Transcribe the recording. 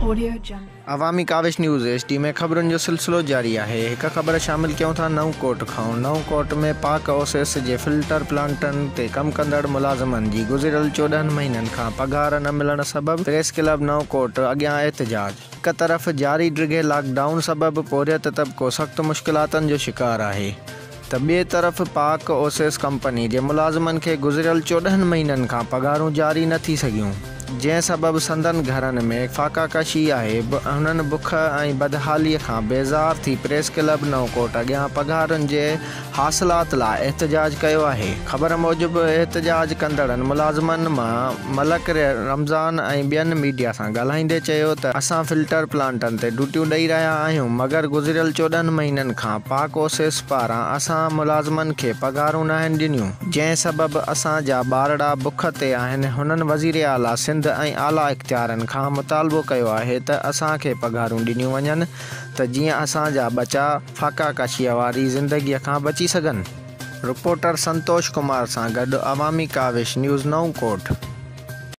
Audio Jungle. Awami Kawish news H D ۾ خبرن جو سلسلو جاري آهي هڪ خبر شامل ڪيون ٿا نئون ڪوٽ کان نئون ڪوٽ ۾ پاڪ اوسيس جي فلٽر پلانٽن تي ڪم ڪندڙ ملازمن جي گذريل 14 مهينن کان پگهار نه ملڻ سبب پريس ڪلب نئون ڪوٽ اڳيان احتجاج هڪ طرف جاري ڊگهي لاڪ ڊائون سبب پورهيت طبقو سخت مشڪلاتن جو شڪار آهي ته ٻئي طرف پاڪ اوسيس ڪمپني جي ملازمن کي گذريل 14 مهينن کان پگهارون جاري نه ٿي سگهيون، جنهن سبب سندن گهرن ۾ فاقا ڪشي آهي، هنن بک ۽ بدحالي کان بيزار ٿي پريس ڪلب نئون ڪوٽ اڳيان پگهارن جي حاصلات لاء احتجاج ڪيو آهي. خبر موجب احتجاج ڪندڙن ملازمن مان ملڪ رمضان ۽ ٻين ميڊيا سان ڳالهائيندي چيو ته اسان فلٽر پلانٽن تي ڊيوٽيون ڏئي رهيا آهيون مگر گذريل 14 مهينن کان پاڪ اوسيس پاران اسان ملازمن کي پگهارون ناهن ڏنيون جنهن سبب اسان جا ٻارڙا بک تي آهن هنن وزيراعليٰ سنڌ ۽ اعليٰ اختيارن کان مطالبو ڪيو آهي ته اسان کي پگهارون ڏنيون وڃن ته جيئن اسان جا ٻچا فاقا ڪشيء واري زندگيء کان بچي سگهن. رپورٽر سنتوش ڪمار سان گڏ عوامي ڪاوش نيوز نئون ڪوٽ.